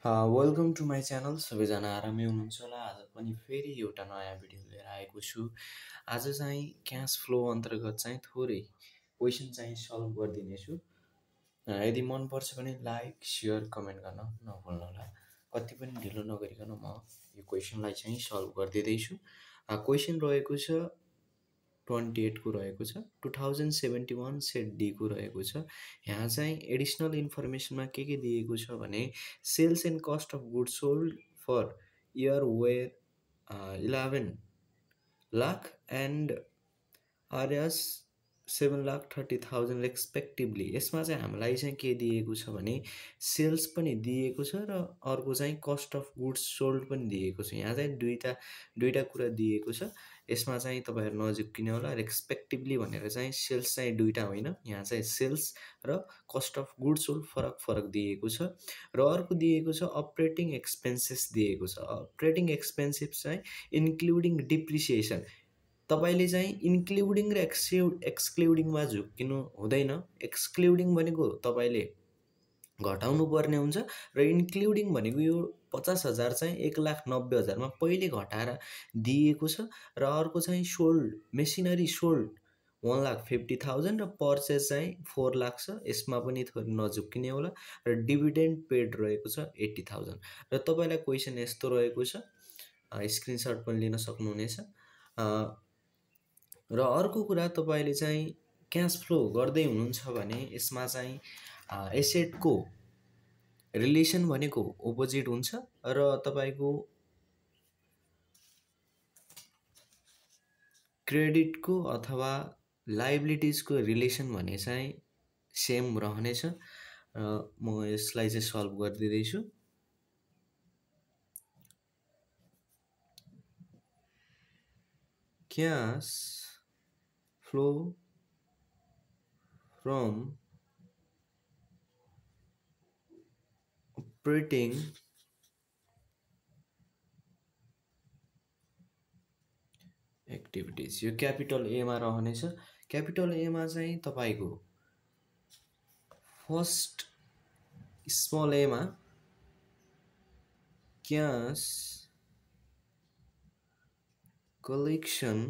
Welcome to my channel. सबैजना आरामै हुनुहुन्छ होला। आज पनि फेरि एउटा नयाँ भिडियो लिएर आएको छु। आज चाहिँ क्यास फ्लो अन्तर्गत चाहिँ थोरै क्वेसन चाहिँ सल्भ गरिदिनेछु। यदि मनपर्छ भने लाइक सेयर कमेन्ट गर्न नभुल्नु होला। कति पनि ढिलो नगरिकन म यो क्वेसनलाई चाहिँ सल्भ गरिदिँदैछु। क्वेसन रहेको छ 28 को रहेको छ, 2071 सेट डी को रहेको छ। यहाँ चाहिँ एडिसनल इन्फर्मेसनमा के दिएको छ भने sales and cost of goods sold for year were 11 lakh and RS 7,30,000 respectively. यसमा चाहिँ हामीलाई चाहिँ के दिएको छ भने सेल्स पनि दिएको छ र अर्को चाहिँ कस्ट अफ गुड्स सोल्ड पनि दिएको छ। यहाँ चाहिँ दुईटा कुरा दिएको छ। यसमा चाहिँ तपाईहरु नजिक्किने होला। रेस्पेक्टिभली भनेर चाहिँ सेल्स चाहिँ दुईटा होइन, यहाँ चाहिँ सेल्स र कस्ट अफ गुड्स सोल्ड फरक दिएको छ। र अर्को दिएको छ अपरेटिङ एक्सपेन्सेस दिएको छ। अपरेटिङ एक्सपेन्सेस चाहिँ इन्क्लुडिङ डिप्रिसिएसन। तपाईले चाहिँ इन्क्लुडिङ र एक्सक्लुडिङमा झुक्किनु हुँदैन। एक्सक्लुडिङ भनेको तपाईले घटाउनु पर्ने हुन्छ र इन्क्लुडिङ भनेको यो 50,000 चाहिँ 1,90,000 मा पहिले घटाएर दिएको छ। र अर्को चाहिँ सोल्ड मेसिनरी सोल्ड 1,50,000 र पर्चेस चाहिँ 4 लाख छ। यसमा पनि थोरै नझुक्किने होला। र डिभिडेन्ड पेड रहेको छ 80,000। र तपाईलाई क्वेसन यस्तो रहेको छ, स्क्रिनशट पनि लिन सक्नुहुनेछ। र अर्को कुरा तपाईले चाहिँ क्याश फ्लो गर्दै हुनुहुन्छ भने यसमा चाहिँ एसेटको रिलेसन भनेको अपोजिट हुन्छ र तपाईको क्रेडिटको अथवा लायबिलिटिजको रिलेसन भने चाहिँ सेम रहनेछ। म यसलाई चाहिँ सल्भ गरिदिँदैछु। Cash flow from operating activities यो क्यापिटल ए मा रहनेछ। क्यापिटल ए मा चाहिँ तपाईको फर्स्ट स्मल ए मा cash collection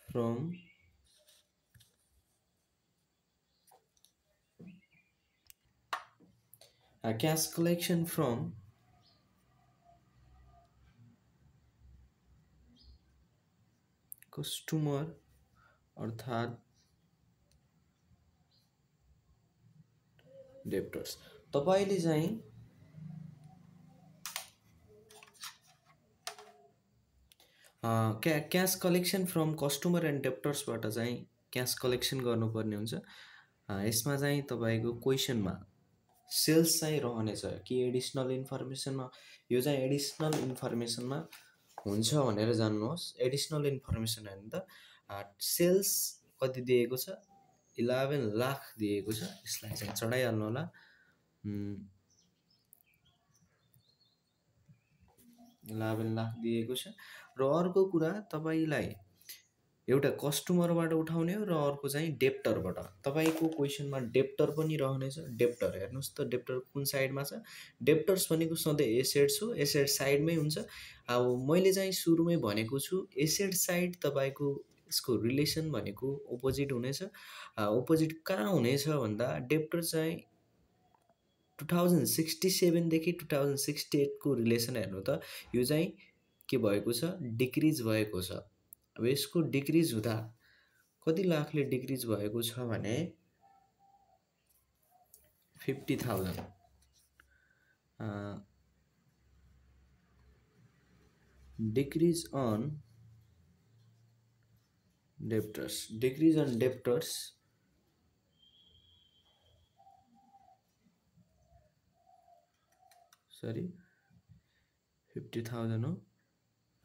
from cash collection from customer अर्थात डेप्टर्स। तपाईले चाहिँ cash collection from customer and डेप्टर्सबाट चाहिँ क्याश कलेक्सन गर्नुपर्ने हुन्छ। यसमा चाहिँ तपाईको क्वेसनमा सेल्स चाहिँ रहनेछ कि एडिसनल इन्फर्मेसनमा। यो चाहिँ एडिसनल इन्फर्मेसनमा हुन्छ भनेर जान्नुहोस्। एडिसनल इन्फर्मेसन हैन त। सेल्स कति दिएको छ 11 लाख दिएको छ। यसलाई चाहिँ चढाइहाल्नु होला। 11 लाख दिएको छ। र अर्को कुरा तपाईलाई एउटा कस्टमरबाट उठाउने हो र अर्को चाहिँ डेप्टरबाट। तपाईको क्वेसनमा डेप्टर पनि रहनेछ। डेप्टर हेर्नुस् त डेप्टर कुन साइडमा छ। डेप्टर्स भनेको सधैँ एसेट्स हो, एसेट साइडमै हुन्छ। अब मैले चाहिँ सुरुमै भनेको छु एसेट साइड तपाईको यसको रिलेसन भनेको अपोजिट हुनेछ। अपोजिट कहाँ हुनेछ भन्दा डेप्टर चाहिँ 2067 देखि 2068 को रिलेसन हेर्नु त यो चाहिँ के भएको छ डिक्रिज भएको छ। अब यसको डिक्रिज हुँदा कति लाखले डिक्रिज भएको छ भने 50,000। Decrease in debtors, decrease in debtors sorry 50,000 हो।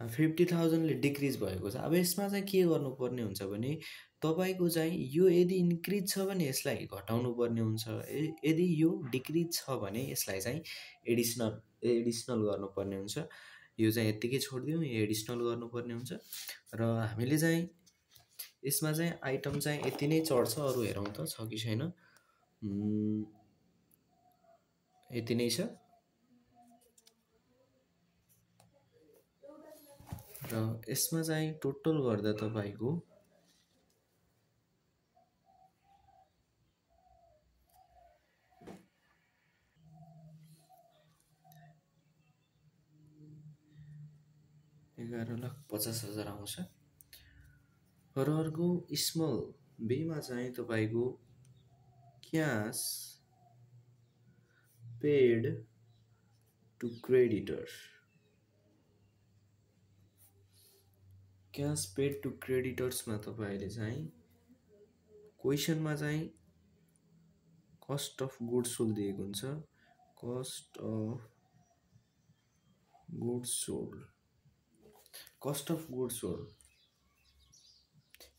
50,000 ले डिक्रिज भएको छ। अब यसमा चाहिँ के गर्नुपर्ने हुन्छ भने तपाईको चाहिँ यो यदि इन्क्रिज छ भने यसलाई घटाउनु पर्ने हुन्छ। यदि यो डिक्रिज छ भने यसलाई चाहिँ एडिसनल गर्नुपर्ने हुन्छ। यो चाहिँ यतिकै छोड्दियौ, यो एडिसनल गर्नुपर्ने हुन्छ। र हामीले चाहिँ यसमा चाहिँ आइटम चाहिँ यति नै चढ्छ। अरु हेरौँ त छ कि छैन। यति नै छ। र यसमा चाहिँ टोटल गर्दा तपाईँको 11,50,000 आउँछ। र अर्को स्मल बेमा चाहिँ तपाईँको cash paid to creditor, cash paid to क्रेडिटर्समा तपाईँले चाहिँ क्वेसनमा चाहिँ कस्ट अफ गुड्स सोल्ड दिएको हुन्छ। Cost of goods sold, cost of goods sold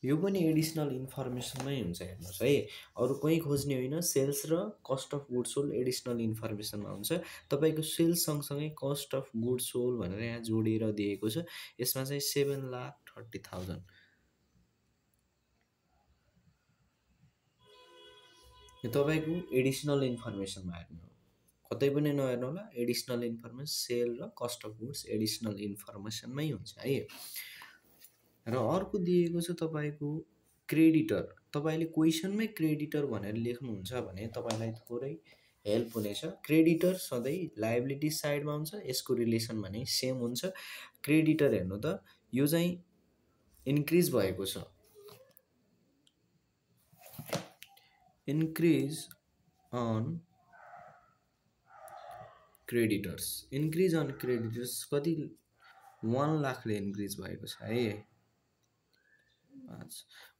यो पनि एडिसनल इन्फर्मेसनमै हुन्छ। हेर्नुहोस् है, अरू कहीँ खोज्ने होइन, सेल्स र cost of goods sold additional इन्फर्मेसनमा हुन्छ। तपाईँको सेल्स सँगसँगै कस्ट अफ गुड्स सोल्ड भनेर यहाँ जोडेर दिएको छ। यसमा चाहिँ 7,30,000 यो तपाईँको एडिसनल इन्फर्मेसनमा हेर्नु हो, कतै पनि नहेर्नु होला। एडिसनल इन्फर्मेसन सेल र कस्ट अफ गुड्स एडिसनल इन्फर्मेसनमै हुन्छ है। र अर्को दिएको छ तपाईँको क्रेडिटर। तपाईँले क्वेसनमै क्रेडिटर भनेर लेख्नुहुन्छ भने तपाईँलाई थोरै हेल्प हुनेछ। क्रेडिटर सधैँ लायबिलिटी साइडमा हुन्छ, यसको रिलेसन भने सेम हुन्छ। क्रेडिटर हेर्नु त, यो चाहिँ इन्क्रिज भएको छ, increase in creditors, increase in creditors कति 1 लाखले इन्क्रिज भएको छ है।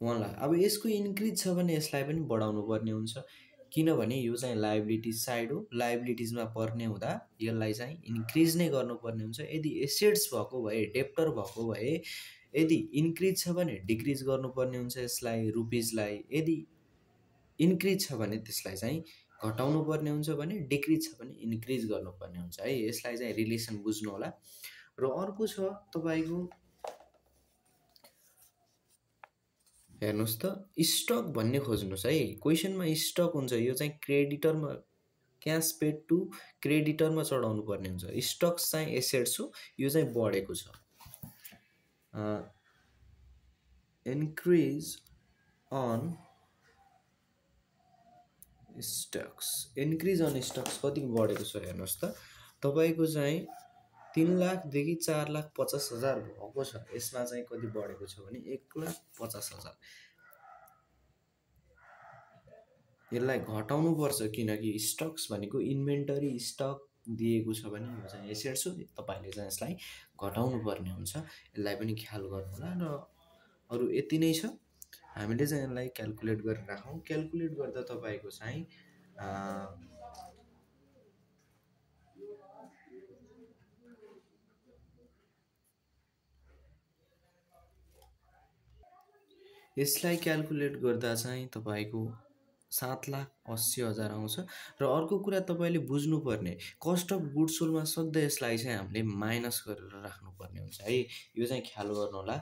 1 लाख। अब यसको इन्क्रिज छ भने यसलाई पनि बढाउनु पर्ने हुन्छ, किनभने यो चाहिँ लायबिलिटी साइड हो। लायबिलिटिजमा पर्ने हुँदा यसलाई चाहिँ इन्क्रिज नै गर्नुपर्ने हुन्छ। यदि एसेट्स भएको भए, डेप्टर भएको भए, यदि इन्क्रिज छ भने डिक्रिज गर्नुपर्ने हुन्छ यसलाई, रुपिजलाई। यदि इन्क्रिज छ भने त्यसलाई चाहिँ घटाउनु पर्ने हुन्छ भने, डिक्रिज छ भने इन्क्रिज गर्नुपर्ने हुन्छ है। यसलाई चाहिँ रिलेसन बुझ्नु होला। र अर्को छ तपाईँको हेर्नुहोस् त, स्टक भन्ने खोज्नुहोस् है। क्वेसनमा स्टक हुन्छ, यो चाहिँ क्रेडिटरमा, क्यास पेड टु क्रेडिटरमा चढाउनु पर्ने हुन्छ। स्टक्स चाहिँ एसेट्स हो, यो चाहिँ बढेको छ। इन्क्रिज अन स्टक्स, इन्क्रिज अन स्टक्स कति बढेको छ हेर्नुहोस् त। तपाईँको चाहिँ 3,00,000 देखि 4,50,000 भएको छ। यसमा चाहिँ कति बढेको छ भने 1,50,000। यसलाई घटाउनु पर्छ, किनकि स्टक्स भनेको इन्भेन्टरी स्टक दिएको छ भने यो चाहिँ एसेट्स हो। तपाईँले चाहिँ यसलाई घटाउनु पर्ने हुन्छ, यसलाई पनि ख्याल गर्नु होला। र अरू यति नै छ। हामीले चाहिँ यसलाई क्यालकुलेट गरेर राखौँ। क्यालकुलेट गर्दा तपाईँको चाहिँ यसलाई क्यालकुलेट गर्दा चाहिँ तपाईँको 7,80,000 आउँछ। र अर्को कुरा तपाईँले बुझ्नुपर्ने, कस्ट अफ गुड्स सोल्डमा सधैँ यसलाई चाहिँ हामीले माइनस गरेर राख्नुपर्ने हुन्छ है। यो चाहिँ ख्याल गर्नु होला।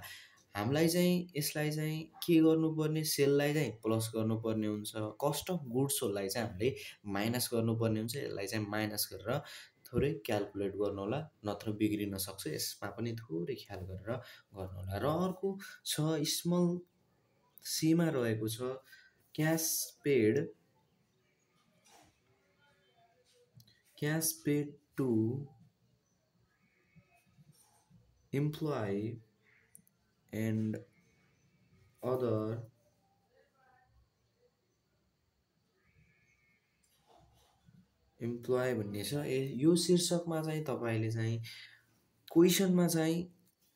हामीलाई चाहिँ यसलाई चाहिँ के गर्नुपर्ने, सेललाई चाहिँ प्लस गर्नुपर्ने हुन्छ, कस्ट अफ गुड्स सोल्डलाई चाहिँ हामीले माइनस गर्नुपर्ने हुन्छ। यसलाई चाहिँ माइनस गरेर थोरै क्यालकुलेट गर्नु होला, नत्र बिग्रिन सक्छ। यसमा पनि थोरै ख्याल गरेर गर्नु होला। र अर्को छ स्मल सीमा रहेको छ cash paid to employee and other employee भन्ने छ। यो शीर्षकमा चाहिँ तपाईँले चाहिँ क्वेसनमा चाहिँ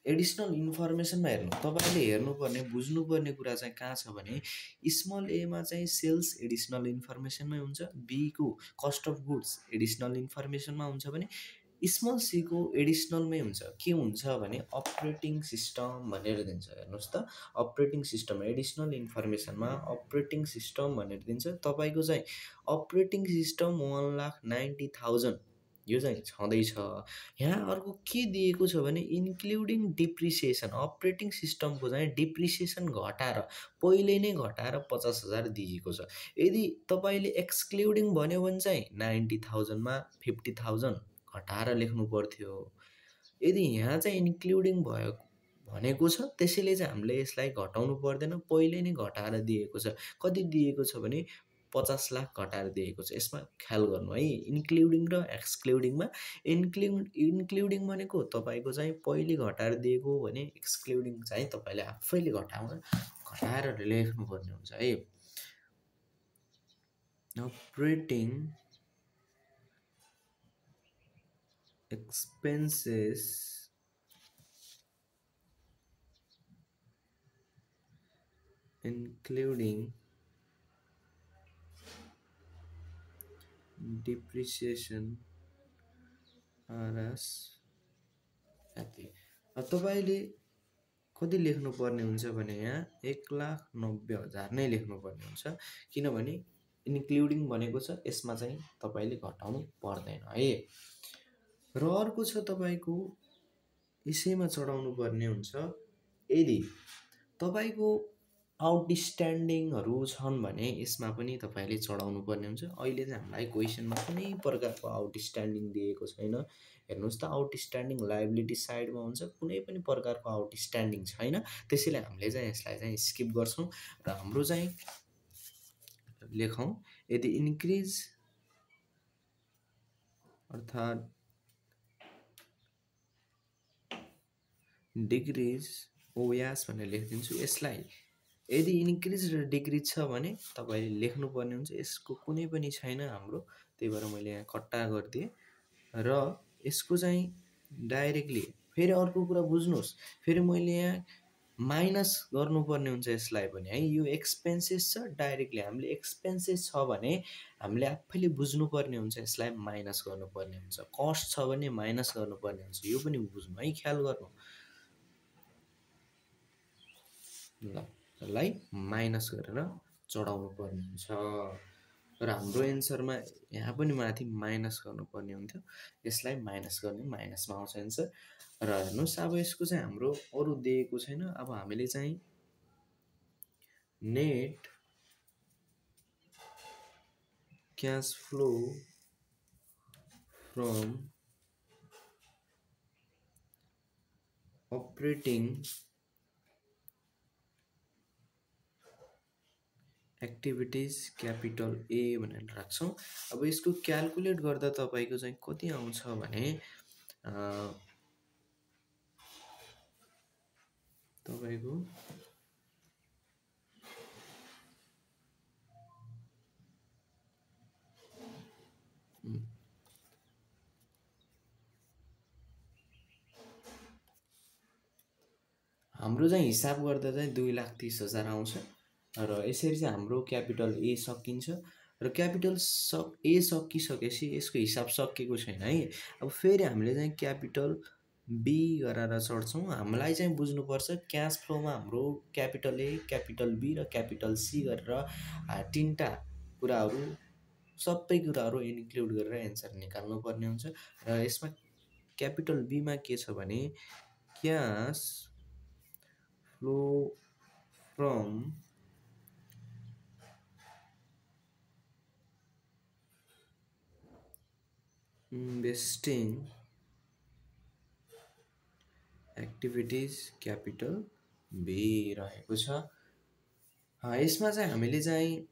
एडिसनल इन्फर्मेसनमा हेर्नु, तपाईँले हेर्नुपर्ने बुझ्नुपर्ने कुरा चाहिँ कहाँ छ भने, स्मल एमा चाहिँ सेल्स एडिसनल इन्फर्मेसनमै हुन्छ, बीको कस्ट अफ गुड्स एडिसनल इन्फर्मेसनमा हुन्छ भने स्मल सीको एडिसनलमै हुन्छ। के हुन्छ भने अपरेटिङ सिस्टम भनेर दिन्छ। हेर्नुहोस् त, अपरेटिङ सिस्टम एडिसनल इन्फर्मेसनमा अपरेटिङ सिस्टम भनेर दिन्छ। तपाईँको चाहिँ अपरेटिङ सिस्टम 1,90,000 यो चाहिँ छँदैछ। यहाँ अर्को के दिएको छ भने इन्क्लुडिङ डिप्रिसिएसन, अपरेटिङ सिस्टमको चाहिँ डिप्रिसिएसन घटाएर पहिले नै घटाएर 50,000 दिएको छ। यदि तपाईँले एक्सक्लुडिङ भन्यो भने चाहिँ 90,000मा 50,000 घटाएर लेख्नु पर्थ्यो। यदि यहाँ चाहिँ इन्क्लुडिङ भयो भनेको छ त्यसैले चाहिँ हामीले यसलाई घटाउनु पर्दैन, पहिले नै घटाएर दिएको छ। कति दिएको छ भने 50 लाख घटाएर दिएको छ। यसमा ख्याल गर्नु है, इन्क्लुडिङ र एक्सक्लुडिङमा। इन्क्लुडिङ भनेको तपाईँको चाहिँ पहिले घटाएर दिएको हो भने एक्सक्लुडिङ चाहिँ तपाईँले आफैले घटाएर लेख्नुपर्ने हुन्छ है। Operating expenses including depreciation RS यति। तपाईँले कति लेख्नुपर्ने हुन्छ भने यहाँ 1,90,000 नै लेख्नुपर्ने हुन्छ, किनभने इन्क्लुडिङ भनेको छ, यसमा चाहिँ तपाईँले घटाउनु पर्दैन है। र अर्को छ तपाईँको यसैमा चढाउनु पर्ने हुन्छ यदि तपाईँको आउटस्ट्यान्डिङहरू छन् भने यसमा पनि तपाईँले चढाउनु पर्ने हुन्छ। अहिले चाहिँ हामीलाई क्वेसनमा कुनै प्रकारको आउटस्ट्यान्डिङ दिएको छैन। हेर्नुहोस् त, आउटस्ट्यान्डिङ लायबिलिटी साइडमा हुन्छ, कुनै पनि प्रकारको आउटस्ट्यान्डिङ छैन। त्यसैले हामीले चाहिँ यसलाई चाहिँ स्किप गर्छौँ र हाम्रो चाहिँ लेखौँ यदि इन्क्रिज अर्थात् डिक्रिज ओयास भनेर लेखिदिन्छु। यसलाई यदि इन्क्रिज र डिक्रिज छ भने तपाईँले लेख्नुपर्ने हुन्छ। यसको कुनै पनि छैन हाम्रो, त्यही भएर मैले यहाँ कट्टा गरिदिएँ। र यसको चाहिँ डाइरेक्टली फेरि अर्को कुरा बुझ्नुहोस्, फेरि मैले यहाँ माइनस गर्नुपर्ने हुन्छ यसलाई पनि है। यो एक्सपेन्सेस छ, डाइरेक्टली हामीले एक्सपेन्सेस छ भने हामीले आफैले बुझ्नुपर्ने हुन्छ, यसलाई माइनस गर्नुपर्ने हुन्छ। कस्ट छ भने माइनस गर्नुपर्ने हुन्छ, यो पनि बुझ्नु है, ख्याल गर्नु। ल, यसलाई माइनस गरेर चढाउनु पर्ने हुन्छ र हाम्रो एन्सरमा यहाँ पनि माथि माइनस गर्नुपर्ने हुन्थ्यो, यसलाई माइनस गर्ने, माइनसमा आउँछ एन्सर। र हेर्नुहोस्, अब यसको चाहिँ हाम्रो अरू दिएको छैन। अब हामीले चाहिँ net cash flow from operating activities capital A भनेर राख्छौँ। अब यसको क्यालकुलेट गर्दा तपाईँको चाहिँ कति आउँछ भने तपाईँको हाम्रो चाहिँ हिसाब गर्दा चाहिँ 2,30,000 आउँछ र यसरी चाहिँ हाम्रो क्यापिटल ए सकिन्छ। र क्यापिटल ए सकिसकेपछि यसको हिसाब सकिएको छैन है। अब फेरि हामीले चाहिँ क्यापिटल बी गरेर चढ्छौँ। हामीलाई चाहिँ बुझ्नुपर्छ क्यास फ्लोमा हाम्रो क्यापिटल ए, क्यापिटल बी र क्यापिटल सी गरेर तीनटा कुराहरू, सबै कुराहरू इन्क्लुड गरेर एन्सर निकाल्नु पर्ने हुन्छ। र यसमा क्यापिटल बीमा के छ भने cash flow from investing activities capital B रहेको छ। यसमा चाहिँ हामीले चाहिँ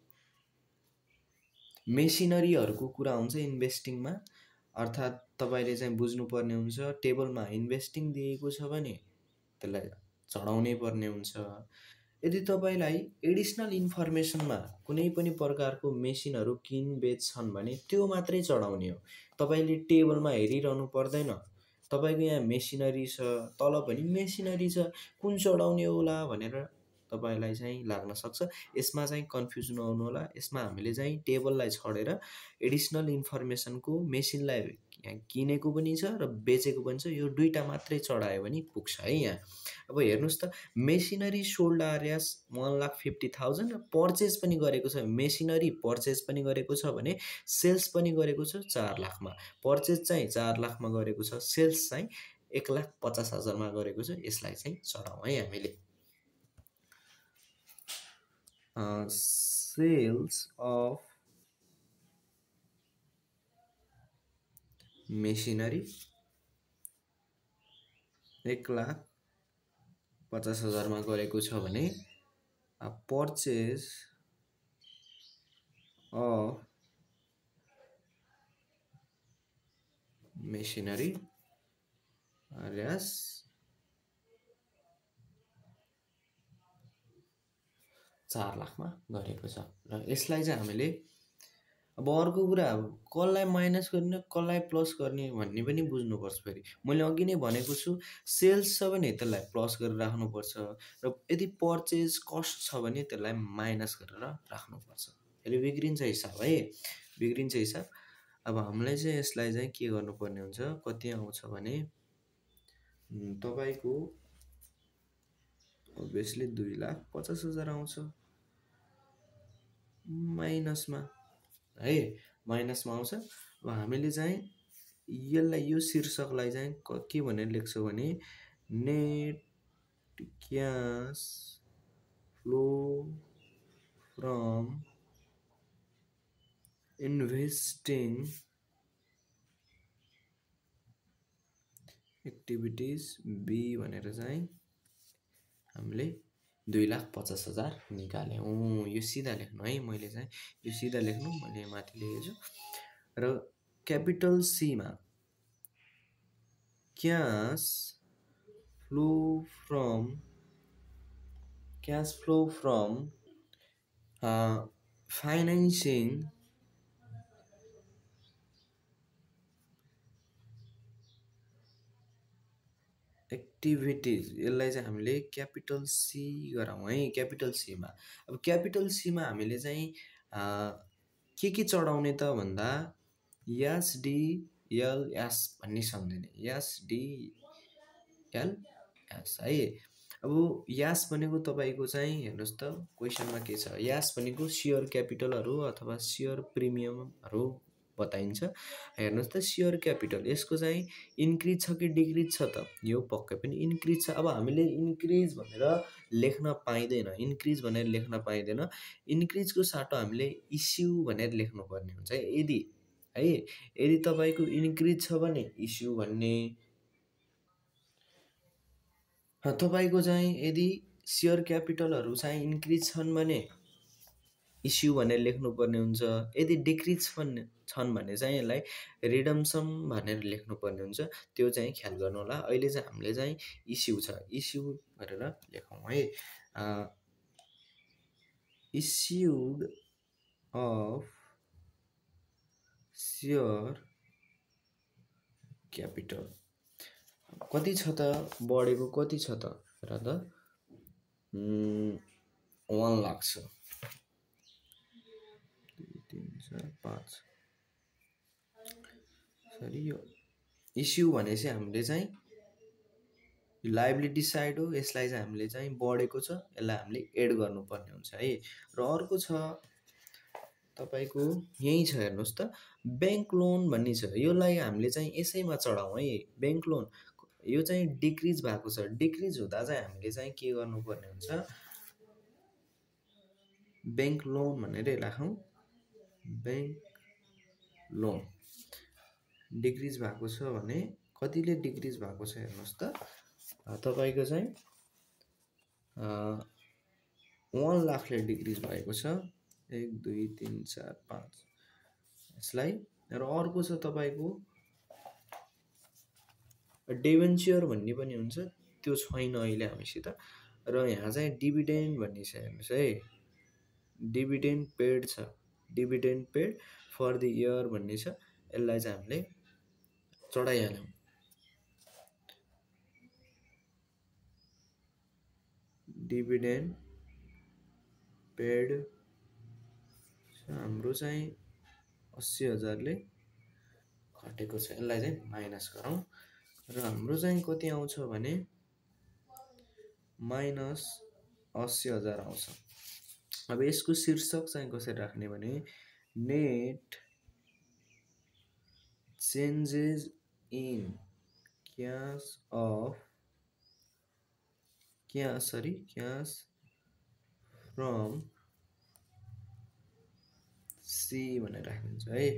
मेसिनरीहरूको कुरा हुन्छ इन्भेस्टिङमा, अर्थात् तपाईँले चाहिँ बुझ्नुपर्ने हुन्छ टेबलमा इन्भेस्टिङ दिएको छ भने त्यसलाई चढाउनै पर्ने हुन्छ। यदि तपाईँलाई एडिसनल इन्फर्मेसनमा कुनै पनि प्रकारको मेसिनहरू किनबेच छन् भने त्यो मात्रै चढाउने हो, तपाईँले टेबलमा हेरिरहनु पर्दैन। तपाईँको यहाँ मेसिनरी छ, तल पनि मेसिनरी छ, कुन चढाउने होला भनेर तपाईँलाई चाहिँ लाग्न सक्छ। यसमा चाहिँ कन्फ्युज नहुनु होला। यसमा हामीले चाहिँ टेबललाई छोडेर एडिसनल इन्फर्मेसनको मेसिनलाई यहाँ किनेको पनि छ र बेचेको पनि छ, यो दुईवटा मात्रै चढायो भने पुग्छ है यहाँ। अब हेर्नुहोस् त, मेसिनरी सोल्ड आर एस 1,50,000 र पर्चेज पनि गरेको छ, मेसिनरी पर्चेज पनि गरेको छ भने सेल्स पनि गरेको छ 4 लाखमा। पर्चेज चाहिँ 4 लाखमा गरेको छ, सेल्स चाहिँ 1,50,000मा गरेको छ। यसलाई चाहिँ चढाउँ है हामीले। सेल्स अफ मेसिनरी 1,50,000मा गरेको छ भने पर्चेज अफ मेसिनरी आरएस 4 लाखमा गरेको छ। र यसलाई चाहिँ हामीले अब अर्को कुरा, अब कसलाई माइनस गर्ने कसलाई प्लस गर्ने भन्ने पनि बुझ्नुपर्छ। फेरि मैले अघि नै भनेको छु, सेल्स छ भने त्यसलाई प्लस गरेर राख्नुपर्छ, र यदि पर्चेज कस्ट छ भने त्यसलाई माइनस गरेर राख्नुपर्छ। फेरि बिग्रिन्छ हिसाब है, बिग्रिन्छ हिसाब। अब हामीलाई चाहिँ यसलाई चाहिँ के गर्नुपर्ने हुन्छ, कति आउँछ भने तपाईँको अभियसली 2,50,000 आउँछ माइनसमा है, माइनसमा आउँछ। अब हामीले चाहिँ यसलाई, यो शीर्षकलाई चाहिँ के भनेर लेख्छौँ भने net cash flow from investing activities B भनेर चाहिँ हामीले 2,50,000 निकाल्यौँ। यो सिधा लेख्नु है, मैले चाहिँ यो सिधा लेख्नु, मैले माथि लेखेको छु। र capital Seema cash flow from financing activities, यसलाई चाहिँ हामीले क्यापिटल सी गराउँ है, क्यापिटल सीमा। अब क्यापिटल सीमा हामीले चाहिँ के चढाउने त भन्दा एसडिएलएस भन्ने सम्झिने, एसडिएलएस है। अब यास भनेको तपाईँको चाहिँ हेर्नुहोस् त, क्वेसनमा के छ, यास भनेको सेयर क्यापिटलहरू अथवा सेयर प्रिमियमहरू बताइन्छ। हेर्नुहोस् त, सेयर क्यापिटल यसको चाहिँ इन्क्रिज छ कि डिक्रिज छ त, यो पक्कै पनि इन्क्रिज छ। अब हामीले इन्क्रिज भनेर लेख्न पाइँदैन, इन्क्रिज भनेर लेख्न पाइँदैन। इन्क्रिजको साटो हामीले इस्यु भनेर लेख्नुपर्ने हुन्छ यदि है, यदि तपाईँको इन्क्रिज छ भने इस्यु भन्ने, तपाईँको चाहिँ यदि सेयर क्यापिटलहरू चाहिँ इन्क्रिज छन् भने इस्यु भनेर लेख्नुपर्ने हुन्छ। यदि डिक्रिज छन् भने चाहिँ यसलाई रिडम्सन भनेर लेख्नुपर्ने हुन्छ। त्यो चाहिँ ख्याल गर्नु होला। अहिले चाहिँ हामीले चाहिँ इस्यु छ, इस्यु गरेर लेखौँ है। इस्युड अफ सेयर क्यापिटल कति छ त, बढेको कति छ त र त 1 लाख छ, 2, 3, 4, 5। सरी, यो इस्यु भनेपछि हामीले चाहिँ लाइबिलिटी साइड हो, यसलाई चाहिँ हामीले चाहिँ बढेको छ, यसलाई हामीले एड गर्नुपर्ने हुन्छ है। र अर्को छ तपाईँको यही छ, हेर्नुहोस् त, ब्याङ्क लोन भन्ने छ, यसलाई हामीले चाहिँ यसैमा चढाउँ है। ब्याङ्क लोन यो चाहिँ डिक्रिज भएको छ, डिक्रिज हुँदा चाहिँ हामीले चाहिँ के गर्नुपर्ने हुन्छ, ब्याङ्क लोन भनेर राखौँ। ब्याङ्क लोन डिक्रिज भएको छ भने कतिले डिक्रिज भएको छ हेर्नुहोस् त, तपाईँको चाहिँ 1 लाखले डिक्रिज भएको छ, 1, 2, 3, 4, 5 यसलाई। र अर्को छ तपाईँको डिबेन्चर भन्ने पनि हुन्छ, त्यो छैन अहिले हामीसित। र यहाँ चाहिँ डिभिडेन्ड भन्ने छ, हेर्नुहोस् है, डिभिडेन्ड पेड छ, dividend paid for the year भन्ने छ। यसलाई चाहिँ हामीले चढाइहाल्यौँ। डिभिडेन्ड पेड हाम्रो चाहिँ 80,000ले घटेको छ, यसलाई चाहिँ माइनस गरौँ र हाम्रो चाहिँ कति आउँछ भने -80,000 आउँछ। अब यसको शीर्षक चाहिँ कसरी राख्ने भने net changes in cash from C भनेर राखिदिन्छ है।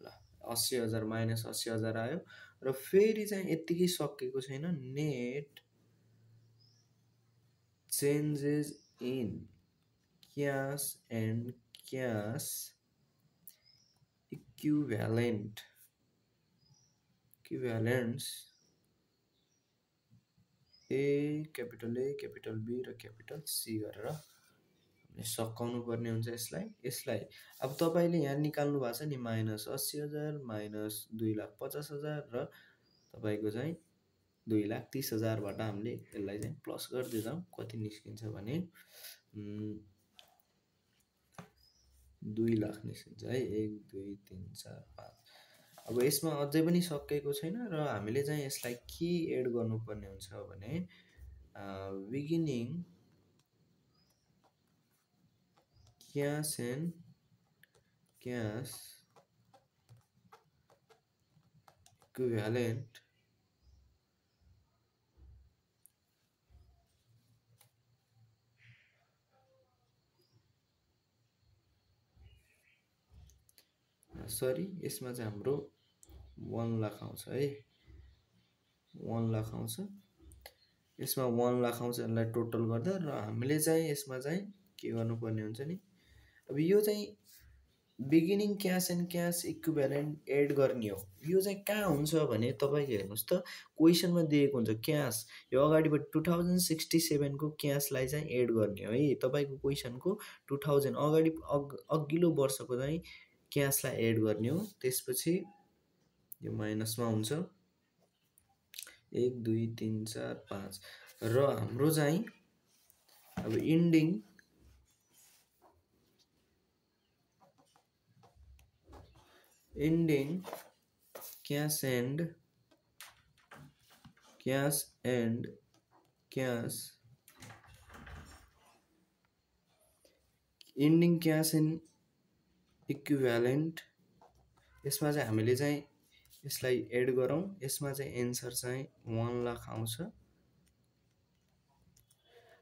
ल 80,000 माइनस 80,000 आयो र फेरि चाहिँ यत्तिकै सकेको छैन, net changes in cash and cash equivalents A capital B र क्यापिटल सी गरेर सकाउनु पर्ने हुन्छ यसलाई। अब तपाईँले यहाँ निकाल्नु भएको छ नि -80,000 माइनस 2,50,000 र तपाईँको चाहिँ 2,30,000बाट हामीले यसलाई चाहिँ प्लस गर्दै जाउँ। कति निस्किन्छ भने 2 लाख निस्किन्छ है। 1 2 3 4 5। अब यसमा अझै पनि सकेको छैन र हामीले चाहिँ यसलाई के एड गर्नुपर्ने हुन्छ भने beginning cash and cash equivalent यसमा चाहिँ हाम्रो 1 लाख आउँछ है। 1 लाख आउँछ, यसमा 1 लाख आउँछ। यसलाई टोटल गर्दा र हामीले चाहिँ यसमा चाहिँ के गर्नुपर्ने हुन्छ नि, अब यो चाहिँ beginning cash and cash equivalent add गर्ने हो। यो चाहिँ कहाँ हुन्छ भने तपाईँको हेर्नुहोस् त, क्वेसनमा दिएको हुन्छ क्यास, यो अगाडिबाट 2067 को क्यासलाई चाहिँ एड गर्ने हो है। तपाईँको क्वेसनको 2000 अघिल्लो वर्षको चाहिँ क्यासलाई एड गर्ने हो। त्यसपछि यो माइनसमा हुन्छ 1 2 3 4 5 र हाम्रो चाहिँ अब ending cash and cash ending cash and equivalent, यसमा चाहिँ हामीले चाहिँ यसलाई एड गरौँ। यसमा चाहिँ एन्सर चाहिँ 1 लाख आउँछ।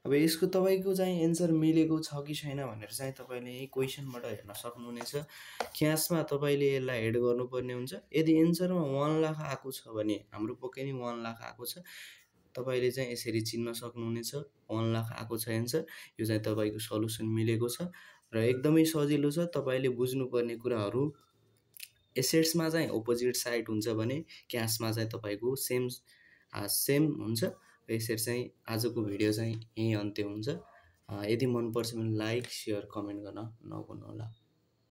अब यसको तपाईँको चाहिँ एन्सर मिलेको छ कि छैन भनेर चाहिँ तपाईँले यही क्वेसनबाट हेर्न सक्नुहुनेछ। क्यासमा तपाईँले यसलाई एड गर्नुपर्ने हुन्छ। यदि एन्सरमा 1 लाख आएको छ भने हाम्रो पक्कै नै 1 लाख आएको छ। तपाईँले चाहिँ यसरी चिन्न सक्नुहुनेछ 1 लाख आएको छ एन्सर। यो चाहिँ तपाईँको सल्युसन मिलेको छ र एकदमै सजिलो छ। तपाईँले बुझ्नुपर्ने कुराहरू एसेट्समा चाहिँ अपोजिट साइड हुन्छ भने क्यासमा चाहिँ तपाईँको सेम हुन्छ। यसरी चाहिँ आजको भिडियो चाहिँ यही अन्त्य हुन्छ। यदि मन पर्छ भने लाइक, सेयर, कमेन्ट गर्न नभुल्नुहोला।